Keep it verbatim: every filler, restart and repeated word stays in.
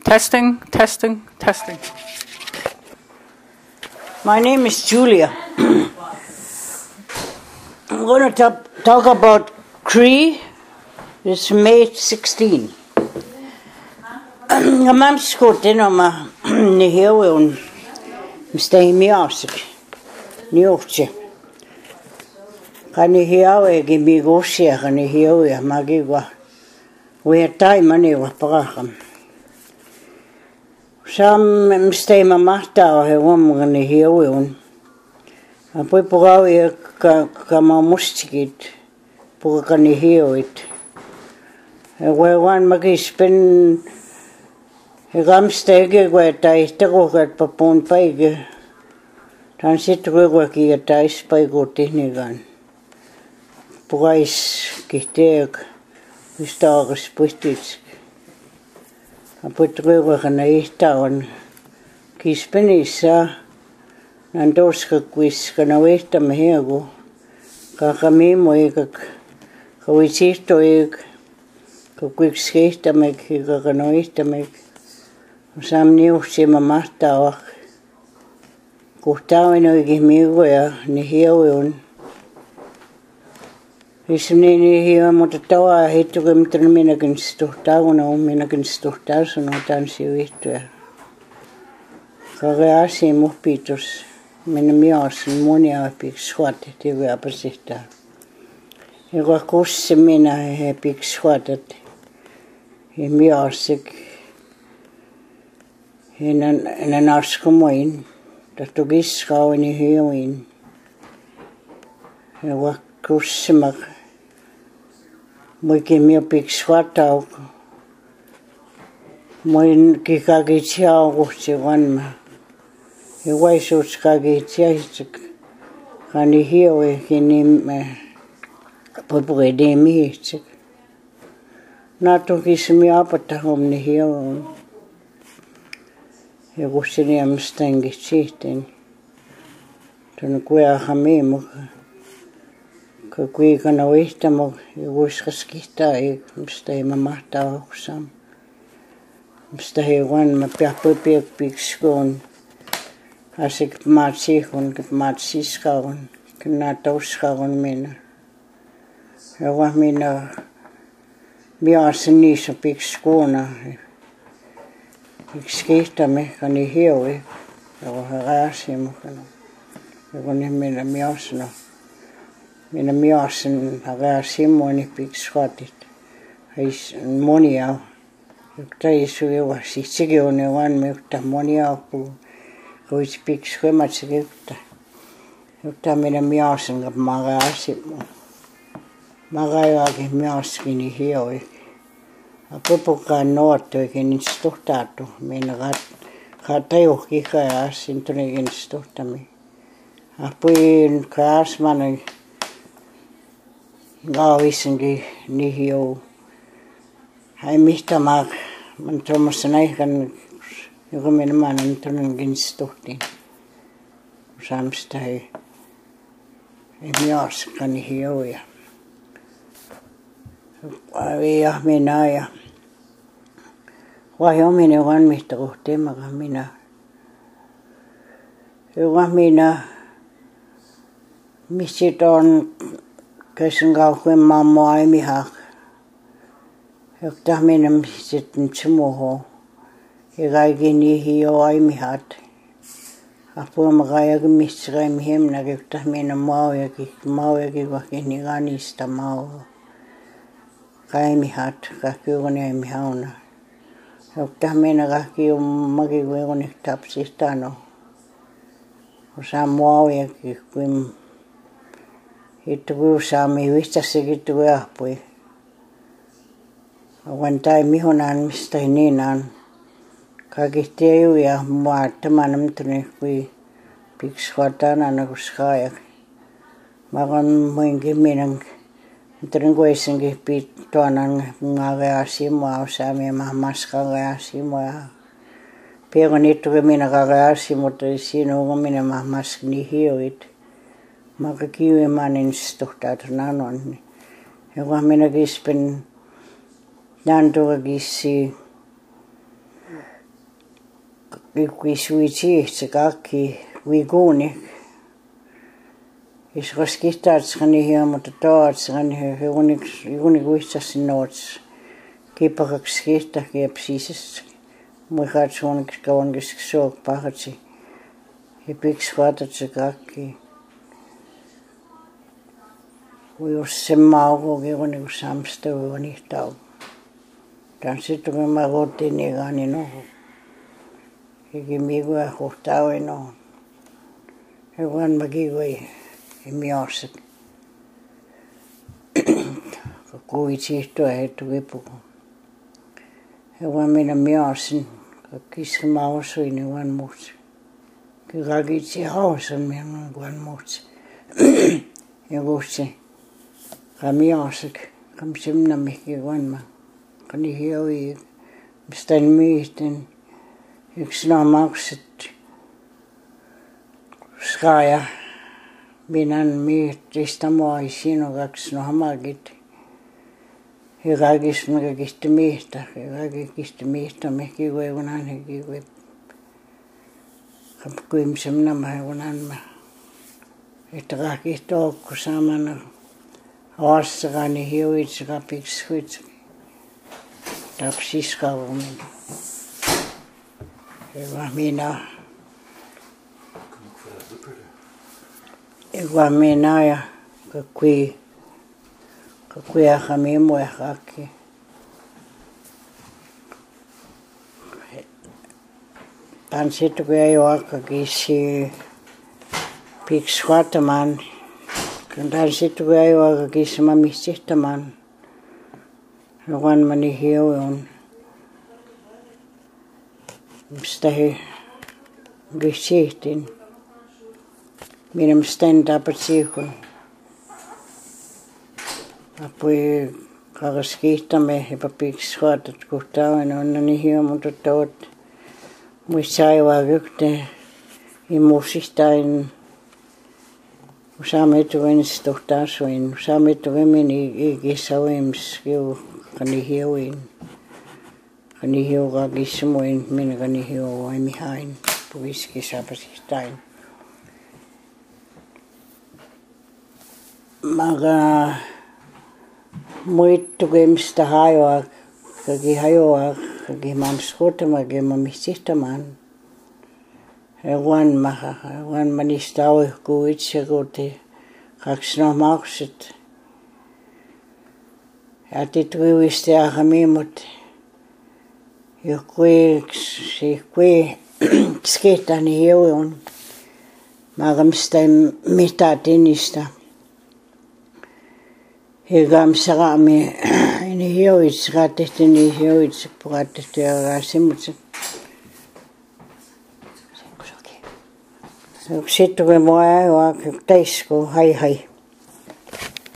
Testing, testing, testing. My name is Julia. I'm going to talk, talk about Cree. It's May sixteen. Ngamam skutino ma nihiwe un mstay miasik niuchi. Kani hiawe gi migosia kani hiawe magi wa. We time mani wa pakakam. Sam mstay mamata he wam kani hiawe un. Apoi pugawe ka kama mustikit puga kani hiawe it. He we wan magi spend he gam stay ge we tai tako kat papun pai ge. Transit we we ki tai spai go tinigan. Pugais kitek, pistak spuitis. Aputwe wa kana ihtawan. Kispenisa, nandos ka kwis kana wehta mehego. Kakami mo ika kawichito ik, kakwik skehta mek, ika kana wehta mek. Samni usi mamahtawak. Kuhtawin o igihmi ugoya nihiawe un. Isuni nihiawe mutatawa hituke mutun mina kinstuhta guna un mina kinstuhta sunu tan siwihtuya. Kage asi muhpitus mina miasin muni awa pik swat tiwe apasihta. Igwa kusi mina he pik swatat. Imiasik. Hinan, hinan arskumoin, tatukis kawin hiwin. Hiwa kusimak, mui kimio pik swatauk, mui kikagi chiau kuchiwanma. Hiwa isus kagi chiaisik, kani hiwe kini me, pupuke demi isik. Natukisimi apata hom nihiawe un. Ekusini amstangi chitin. Tun kuya hami muk. Kakui kana wihta muk. Ekus kaskihta ik mstai mamahta kusam. Mstai wan mapiapu piak pik skun. Asik matsi kun kip matsi skaun. Kina tau skaun mina. Ewa mina miasini sa pik skuna. Pik skihta me kani hiawe. Ewa hagasi mo kana. Ewa ni mina miasina. Mina miasin hagasi mo ni pik swatit. Hais moni yau. Yukta isu ewa si chigi one wan me yukta moni yau pu. Ko isi pik skwe ma chigi yukta. Yukta mina miasin gap maga asi mo. Maga yo agi miasin kini hiawe. Apupu ka no ato kini stuhta ato. Mina gat kata yo ki kaya sintune kini stuhta mi. Apui kas mana gawi singi nihiawe. Hai mihta mak mantomo sinai kan yukumina mana mantono gin stuhtin. Samstai. Emios kani hiawe ya. Awe ya mina ya. Wa yo mina wan mihta kuhte maka mina. Ewa mina michiton kesengau kwe mamo ai mihak. Yukta mina michit nchimuho. Igai gini hiyo ai mihat. Apu magaya gi michigai mihem na yukta mina mau ya gi mau ya gi waki nigani ista mau. Kai mihat kaki ugone ai mihauna. Yukta mina kaki umagi ugone tapsistano. Usa muawi ya ki kwim. Itugu usa mi wista sigi tugu apui. Awantai mihonan mista hininan. Kaki teyu ya mua temanam tuni kui. Pikswatana na kuskaya. Makan muingi minang. Tringwe singi pi tuanan ngage asimu au sami ma maska ngage asimu ya. Pia kani tuke mina kage asimu tu sinu ngu mina ma mask ni hiyo it. Maka kiwe manin stuh tatu nanon. Ewa mina gispen nantu ka gisi. Wi kwi sui chi chikaki wi guni. Isko skita chikani hi amu toto chikani hi, hi guni, hi guni gui chasinots. Ki pakak skita ki apsisis. Mui kachon ki kawan ki siksok pakachi. Hi pik swata chikaki. Wi usemau ko ki guni usamsta wi guni tau. Tansi tuki magote ni gani no. Hiki migu a hutawe no. Hewan magi goi. Himi osik. Kakui chito he tuki puku. Hewan mina mi osin. Kakis kama oso ini wan musi. Kikaki chi oso mi wan musi. Hegusi. Kami osik. Kamsim na miki wan ma. Kani hiyo i. Mistan mi istan. Iksna maksit. Skaya. Minan mi tista mo isino kaksno hamagit. Hikaki suna kakistimista. Hikaki kistimista miki gwe unan hiki gwe. Kapkuim semna ma unan ma. Itaka kito kusama na. Awas kani hiyo itsi kapik switsi. Tapsis ka umin. Ewa mina. Ewa mina ya. Kakui. Kakui akami mo ya kaki. Tansi tuku ya yowa kakisi pik swata man. Tansi tuku ya yowa kakisi mamisita man. Lukan mani hiyo yon. Mistahi gisitin. Mina mistain dapat sikun. Apui kakaskita me hipa pik swata kuta wena nani hiyo mutu tot. Mwisai wagukte imusistain. Usame tuwin stokta suin. Usame tuwin mini ikisa win skiu kani hiyo win. Kani hiyo kakisi muin mini kani hiyo wai mihain. Puiskisa pasistain. Maka muitu gemsta hayo ak, kaki hayo ak, kaki mamskuta ma gema misita man. Ewan maha, ewan manista o kuit sekote, kaksno mauksit. Ati tui wiste akami mut. Yukui, sikui, skita ni yewon. Magamsta mita tinista. Higam sagami, ini hiyo itsikate tini hiyo itsipukate tiaga simutsi. Situ ke moya wa kuktaisku hai hai.